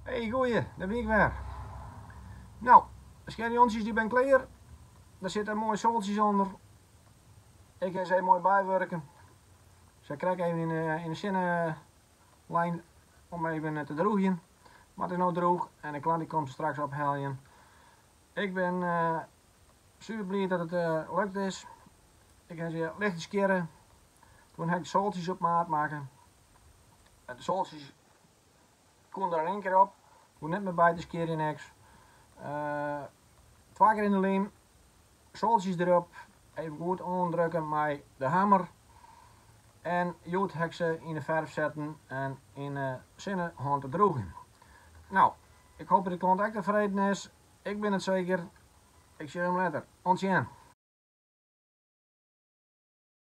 Hey goeie, dêr bin ik wer. No, de skerjontsjes dy binne klear. Der sitte moaie soaltsjes ûnder. Ik ha se even moai bywurke. Se krekt even yn de sinne lein om even te droegjen. Mar it is no droech en de klant dy komt se straks opheljen. Ik bin super bliid dat it lukt is. Ik ha se licht skjirre. Toen ha ik de soaltsjes op maat makke. De soaltsjes koene der in ien kear op. Hoech net mear by te skjirjen niks. Twa kear yn de lym, soaltsjes derop, even goed oandrukke mei de hammer. En hjoed ha ik se yn de ferf setten en yn de sinne hân te droegjen. No, ik hoop dat de klant ek tefreden is. Ik bin it seker. Ik sjoch jim letter. Oant sjen.